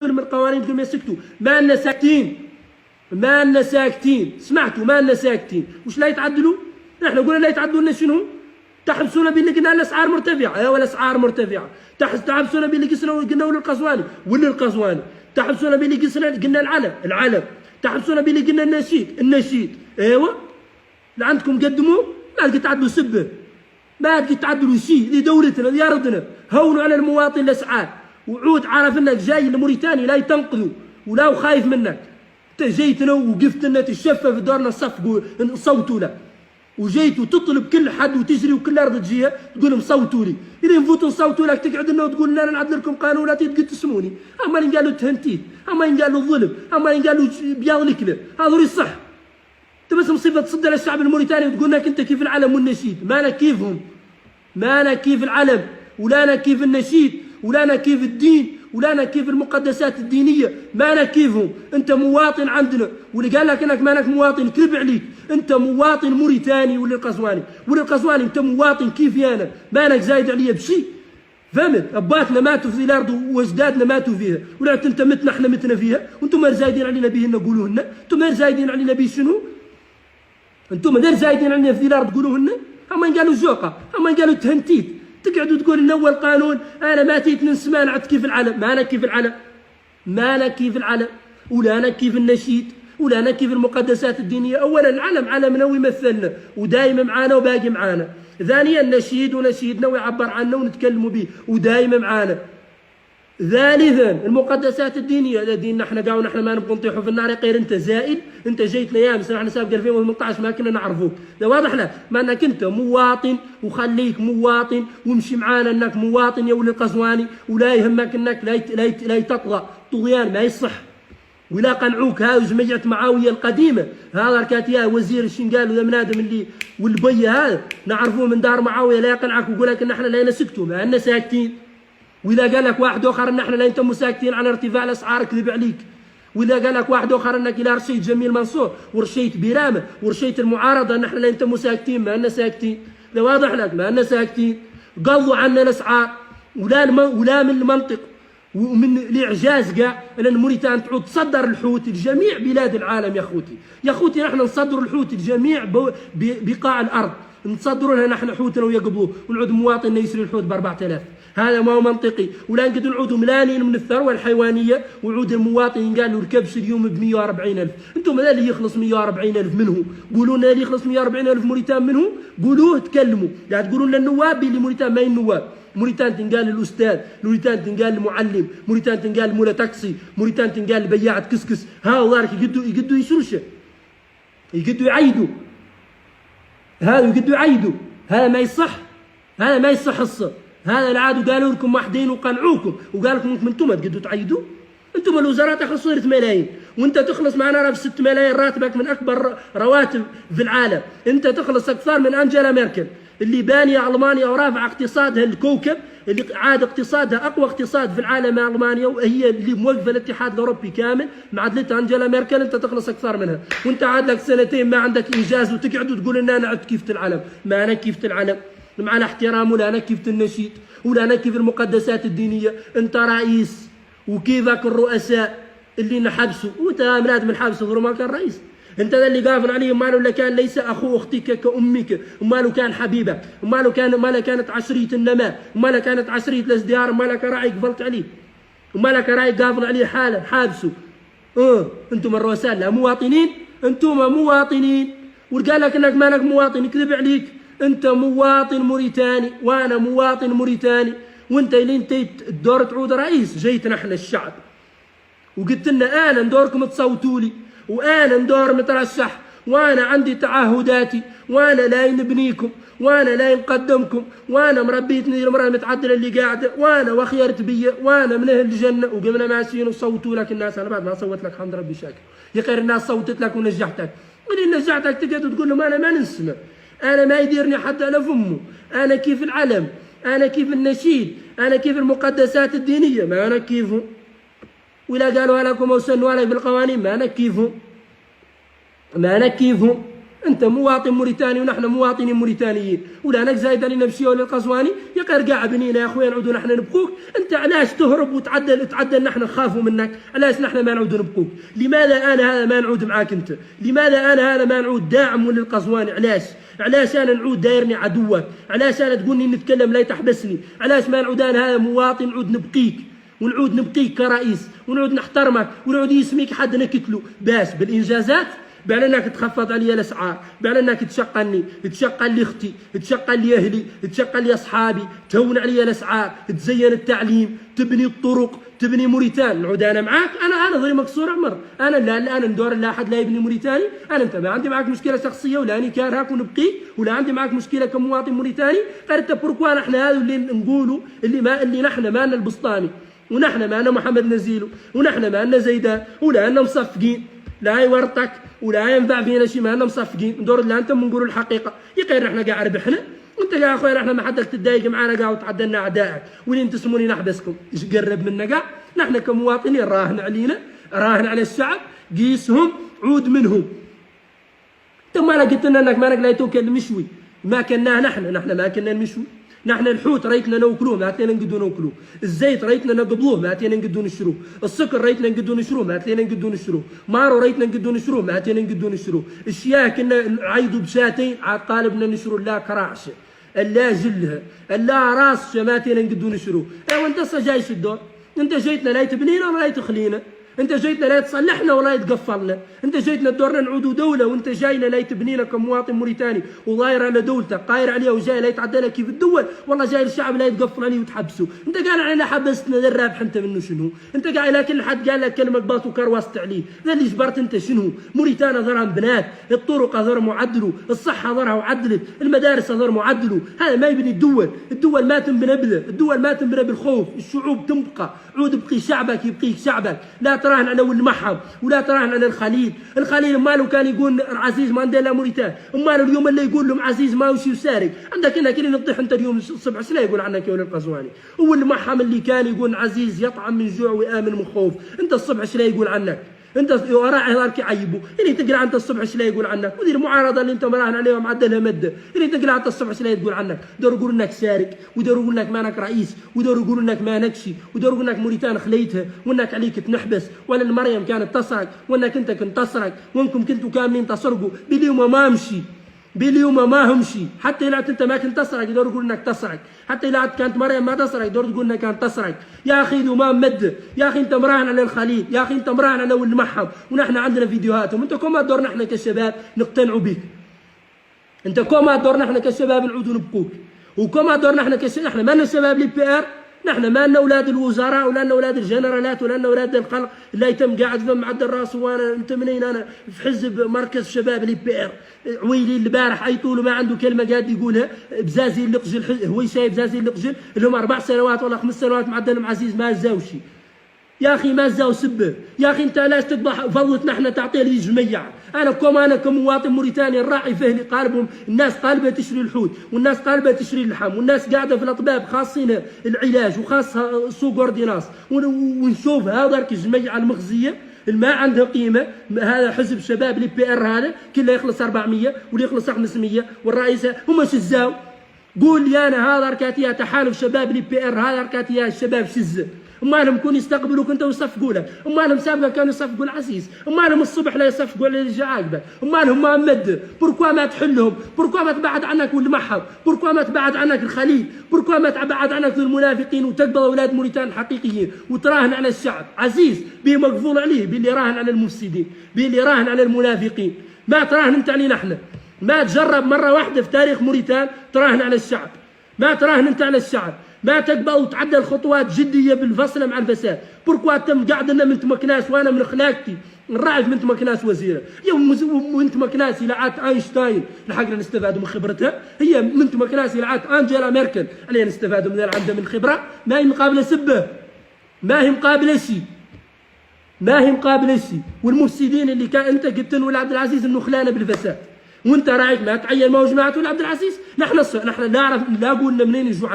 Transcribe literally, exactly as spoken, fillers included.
من القوانين بدون ما يسكتوا. ما لنا ساكتين. ما لنا ساكتين. سمعتوا؟ ما لنا ساكتين. وش لا يتعدلوا؟ احنا قلنا لا يتعدلوا لنا شنو؟ تحبسونا باللي قلنا الأسعار مرتفعة. ايوه، الأسعار مرتفعة. تحس-، تحبسونا باللي قسنا وقلنا وللقزواني. وللقزواني. تحبسونا باللي قسنا قلنا العلم. العلم. تحبسونا باللي قلنا النشيد. النشيد. ايوه. اللي عندكم قدموا، ما تقدروا تعدلوا سبه. ما تقدروا تعدلوا شيء. دي دولتنا، دي أرضنا. هونوا على المواطن الأسعار. وعود عارف إنك جاي لموريتانيا، لا يتنقذوا، ولا وخايف منك. انت جيتنا ووقفتنا تشفى في دورنا الصف، قو-، صوتوا له. وجيت وتطلب كل حد وتجري وكل أرض تجيها، تقول لهم: "صوتوا لي". إذا نفوت نصوتوا لك، تقعد لنا وتقول لنا: "أنا نعدل لكم قانون"، لا تقدر تسموني. أما إن قالوا تهنتيت، أما إن قالوا ظلم، أما إن قالوا ش-، بياض الكلى. هذا ريح صح. انت بس مصيبة تصد على الشعب الموريتاني وتقول لك انت كيف العلم والنشيد. ما انا كيفهم. ما انا كيف العلم، ولا انا كيف النشيد، ولا انا كيف الدين، ولا انا كيف المقدسات الدينية. ما انا كيفهم. انت مواطن عندنا، واللي قال لك انك ما انك مواطن كذب عليك. انت مواطن موريتاني وللقزواني. وللقزواني انت مواطن كيفي انا. ما انك زايد عليا بشيء. فهمت؟ أباتنا ماتوا في الأرض وأجدادنا ماتوا فيها، ولعت أنت متنا، إحنا متنا فيها، وأنتم غير زايدين علينا بيهن قولوهن. أنتم غير زايدين علينا بي شنو؟ أنتم غير زايدين علينا في الأرض قولوهن. أما إن قالوا زوقة، أما إن قالوا تهنتيت، تقعدوا تقول لنا: "أول قانون، أنا ما تيت ننسى ما نعت كيف العلم". ما أنا كيف العلم. ما نكيف العلم، ولا نكيف النشيد، ولا نكيف المقدسات الدينية. أولًا، العلم علمنا ويمثلنا، ودايم معانا وباقي معانا. ثانيًا، نشيد ونشيدنا ويعبر عنا ونتكلموا به، ودايم معانا. ثالثًا، المقدسات الدينية، لا ديننا احنا قاو، احنا ما نبغى نطيحوا في النار. غير انت زائد، انت جيت ليام سنة، احنا سابق ألفين وثمنطاش ما كنا نعرفوك. ده واضح لك؟ ما انك انت مواطن، وخليك مواطن، وامشي معانا انك مواطن يا ولد القزواني، ولا يهمك انك لا يت-، لا يت-، لا تطغى. طغيان ما يصح. ولا قنعوك هاو جميعة معاوية القديمة، هذا ركاتيا وزير الشنقال وذا بنادم اللي والبي هذا نعرفوه من دار معاوية، لا يقنعك ويقول لك ان احنا لا نسكتوا، ما احنا ساكتين. وإذا قال لك واحد آخر إن إحنا لا نتموا ساكتين على ارتفاع الأسعار، كذب عليك. وإذا قال لك واحد آخر إنك إلى رشيت جميل منصور ورشيت بيرامة ورشيت المعارضة إن إحنا لا نتموا ساكتين، ما أنا ساكتين. ده واضح لك، ما أنا ساكتين. قضوا عنا الأسعار، ولا الم-، ولا من المنطق ومن الإعجاز كاع أن موريتان تعود تصدر الحوت لجميع بلاد العالم يا أخوتي. يا أخوتي، نحن نصدر الحوت لجميع بو-، ب-، بقاع الأرض. نصدروا لها نحن حوتنا ويقبلوه، ونعود مواطننا يشري الحوت بأربعة آلاف. هذا ما هو منطقي. ولا نقدر نعودوا ملانين من الثروة الحيوانية، وعود المواطن قال له الكبش اليوم بمية وأربعين ألف. انتم هذا اللي يخلص مية وأربعين ألف منه. قولوا لنا اللي يخلص مية وأربعين ألف موريتان منه. قولوه، تكلموا. لا تقولوا لنا النواب اللي موريتان ما هي النواب. موريتان تنقال للأستاذ، موريتان تنقال للمعلم، موريتان تنقال لمولى تاكسي، موريتان تنقال لبياعة كسكس. ها، وذلك يقدوا، يقدوا يشرشوا. يقدوا يعيدوا. هذا يقدوا يعيدوا. هذا ما يصح. هذا ما يصح الص-، هذا العاد قالوا لكم واحدين وقنعوكم، وقال لكم: "انتم، انتم تقدروا تعيدوا؟ انتم الوزراء تخلصوا ست ملايين، وانت تخلص معنا راه ست ملايين راتبك من اكبر رواتب في العالم، انت تخلص اكثر من انجيلا ميركل اللي بانيه المانيا ورافعه اقتصادها الكوكب." اللي عاد اقتصادها، أقوى اقتصاد في العالم ألمانيا، وهي اللي موظفة الاتحاد الأوروبي كامل. مع عدلتها أنجيلا ميركل، أنت تخلص أكثر منها. وأنت عاد لك سنتين ما عندك إنجاز، وتقعد وتقول إن أنا عدت كيفت العلم. ما أنا ككيفت العلم. مع الاحترام، ولا أنا كيفت النشيد، ولا أنا كيف المقدسات الدينية. أنت رئيس، وكيفك الرؤساء اللي نحبسوا. وأنت يا بنادم الحابس، ظلم ما كان رئيس. انت ذا اللي قافل عليه، امال لو كان ليس اخو اختك كامك، امال لو كان حبيبك، امال لو كان، امال كانت عشرية النماء، امال كانت عشرية الازدهار، امال كان راعي قفلت عليه، امال كان راعي قافل عليه حاله، حابسه. اه، انتم الرؤساء لا مواطنين؟ انتم مواطنين. وقال لك انك مانك مواطن، يكذب عليك. انت مواطن موريتاني، وانا مواطن موريتاني. وانت اللي انت الدور تعود رئيس، جيتنا احنا الشعب. وقلت لنا: "أنا ندوركم تصوتوا لي، وأنا ندور مترشح، وأنا عندي تعهداتي، وأنا لا نبنيكم، وأنا لا نقدمكم، وأنا مربيتني المرأة المتعدلة اللي قاعدة، وأنا وخيرت بيا، وأنا من أهل الجنة"، وقمنا ماشيين وصوتوا لك الناس. على بعد ما صوت لك حمد ربي شاكر، يا خير الناس صوتت لك ونجحتك. من اللي نجحتك تقعد وتقول لهم: "أنا ما ننسمع، أنا ما يديرني حد على فمه، أنا كيف العلم، أنا كيف النشيد، أنا كيف المقدسات الدينية"؟ ما أنا كيفهم. ولا قالوا لكم وسنوا علي بالقوانين، ما نكيفهم. ما نكيفهم. أنت مواطن موريتاني ونحن مواطنين موريتانيين. ولانك زايد علينا بشي ولا القزواني، يا قير قاع بنينا يا أخوي، نعود نحن نبقوك. أنت علاش تهرب وتعدل، تعدل نحن نخافوا منك؟ علاش نحن ما نعود نبقوك؟ لماذا أنا هذا ما نعود معاك أنت؟ لماذا أنا هذا ما نعود داعم للقزواني؟ علاش؟ علاش أنا نعود دايرني عدوك؟ علاش أنا تقولني نتكلم لا تحبسني؟ علاش ما نعود أنا هذا مواطن نعود نبقيك؟ ونعود نبقيك كرئيس، ونعود نحترمك، ونعود يسميك حد نكتلو. باش بالإنجازات؟ بعلى أنك تخفض علي الأسعار، بعلى أنك تشقلني، تشقل لي أختي، تشقل لي أهلي، تشقل لي أصحابي، تهون علي الأسعار، تزين التعليم، تبني الطرق، تبني موريتان. نعود أنا معاك؟ أنا، أنا ظهري مكسور عمر. أنا لا، لا، أنا ندور لا أحد لا يبني موريتاني. أنا، أنت ما عندي معاك مشكلة شخصية، ولا أنا كارهك ونبقيك، ولا عندي معاك مشكلة كمواطن موريتاني. قالت بوركوا نحن هذا اللي نقولوا، اللي ما، اللي نحن مالنا البسطامي، ونحن مالنا محمد نزيلو، ونحن مالنا زيدان، ولا أنا مصفقين، لا يورطك ولا ينفع فينا شي، مالنا مصفقين. ندور لا أنت منقولوا الحقيقة. يقير نحن قاع ربحنا، وأنت قاع أخويا نحن ما حدك تتضايق معانا قاع وتعدلنا أعدائك، ولين تسموني نحبسكم. إيش قرب منا قاع؟ نحن كمواطنين راهن علينا، راهن على الشعب، قيسهم، عود منهم. أنت مالك قلت لنا أنك مالك لا توكل المشوي؟ ما كنا نحن، نحن ما كنا المشوي. نحن الحوت ريتنا نوكلوه، ما تينا نقدو نوكلوه. الزيت ريتنا نقبلوه، ما تينا نقدو نشروه. السكر ريتنا نقدو نشروه، ما تينا نقدو نشروه. مارو ريتنا نقدو نشروه، ما تينا نقدو نشروه. الشياه كنا نعيدو بشاتين، عاد قالبنا نشرو لا كراعش، لا جله، لا راس، ما تينا نقدو نشروه. إيوا أنت صا جاي شدور؟ أنت جايتنا لا تبنينا ولا تخلينا. أنت جايتنا لا تصلحنا ولا تقفلنا. أنت جايتنا دورنا نعودو دولة، وأنت جاينا لا تبنينا كمواطن موريتاني، وضاير على دولتك، قاير عليها، وجاي لا يتعدى لك كيف الدول. والله جاي الشعب لا يتقفل عليه وتحبسه. أنت قال علينا حبستنا، ذا الرابح أنت منه شنو؟ أنت قاعد لكن حد قال لك كلمة باطو كرواس تعليل. ذا اللي جبرت أنت شنو؟ موريتانا ضرها بنات، الطرق ضر معدلو، الصحة ضرها وعدلت، المدارس ضر معدلو. هذا ما يبني الدول. الدول ما تنبنى بذا، الدول ما تنبنى بالخوف. الشعوب تنبقى. عود بقي شعبك، يبقيك شعبك. لا تراهن على ولد محم، ولا تراهن على الخليل. الخليل ماله كان يقول عزيز ما ندير لا موريتان؟ ماله اليوم اللي يقول لهم عزيز ما وشي وسارق؟ عندك هنا كده نطيح أنت اليوم الصبح، شلا يقول عنك يا ولد القزواني؟ ولد محم اللي كان يقول عزيز يطعم من جوع ويآمن من خوف، أنت الصبح شلا يقول عنك؟ أنت راعي هذاك يعيبو. إلي تقلع أنت الصبح شلا يقول عنك؟ مدير معارضة اللي أنت مراهن عليهم عدلها مدة. إلي تقلع أنت الصبح شلا تقول عنك؟ دور يقول إنك سارق، ودور يقول إنك مانك رئيس، ودور يقول إنك مانك شي، ودور يقول إنك موريتان خليتها، وإنك عليك تنحبس، ولا المريم كانت تسرق، وإنك أنت كنت تسرق، وإنكم كنتوا كاملين تسرقوا. باليوم ما همشي، باليوم ما همشي. حتى إلا أنت ما كنت تسرق، دور يقول إنك تسرق. حتى إلا كانت مريم ما تسرق، دور تقول إنها كانت تسرق. يا أخي، ذو ما مد. يا أخي، أنت مراهن على الخليل. يا أخي، أنت مراهن على ولد محم. ونحن عندنا فيديوهاتهم. أنت كوما دور نحن كشباب نقتنعوا بيك؟ أنت كوما دور نحن كشباب نعودوا نبقوك؟ وكوما دور نحن كش-، نحن مالنا شباب لي بي آر؟ نحن مالنا أولاد الوزراء، ولا لنا أولاد الجنرالات، ولا لنا أولاد الخلق. لا يتم قاعد في معدل راسه، وأنا أنت منين؟ أنا في حزب مركز شباب لي بي آر. عويلي البارح أي طول ما عنده كلمة قاعد يقولها، بزازي اللقجل، ح-، هو شايف بزازي اللقجل، اللي هم أربع سنوات ولا خمس سنوات معدلهم عزيز ما زاوشي. يا أخي ما زاو سبه. يا أخي أنت لاش تقبح فضلت نحن تعطيه لي جميع. أنا كوم، أنا كمواطن موريتاني الراعي فيه اللي قالبهم، الناس قالبة تشري الحوت، والناس قالبة تشري اللحم، والناس قاعدة في الأطباب خاصين العلاج وخاصها سوق أورديناس. ون-، ونشوف هذاك الجميع المخزية اللي ما عندها قيمة. هذا حزب شباب لي بي آر هذا، كله يخلص أربعمية واللي يخلص خمسمية، والرئيس هم شزاو. قول لي أنا هذا أركاتيا تحالف شباب لي بي آر، هذا أركاتيا الشباب شزة. أمالهم كون يستقبلوك أنت ويصفقوا لك؟ أمالهم سابقا كانوا يصفقوا العزيز؟ أمالهم الصبح لا يصفقوا على اللي جا عاقبك؟ أمالهم ما مد؟ بوركوا ما تحلهم؟ بوركوا ما تبعد عنك ولد محم؟ بوركوا ما تبعد عنك الخليل؟ بوركوا ما تبعد عنك ذو المنافقين وتقبل أولاد موريتان الحقيقيين وتراهن على الشعب؟ عزيز، بيه مقفول عليه، باللي راهن على المفسدين، باللي راهن على المنافقين. ما تراهن أنت علينا احنا. ما تجرب مرة واحدة في تاريخ موريتان تراهن على الشعب. ما تراهن أنت على الشعب. ما تقبل وتعدل خطوات جدية بالفصل مع الفساد. بوركوا تم قاعد لنا من تمكناس، وأنا من خلاقتي نرعف من تمكناس وزيرة. يوم مز-، من تمكناس إلى عاد أينشتاين لحقنا نستفاد من خبرتها. هي من تمكناس إلى عاد أنجيلا ميركل علينا نستفاد من العندها من خبرة. ما هي مقابلة سبة. ما هي مقابلة شي. ما هي مقابلة شي. والمفسدين اللي كان أنت قلت لهم لعبد العزيز إنه خلانا بالفساد. وأنت رايك ما تعين ما هو جماعة ولعبد العزيز؟ نحن الص-، نحن لا عرف-، لا قلنا منين يجوا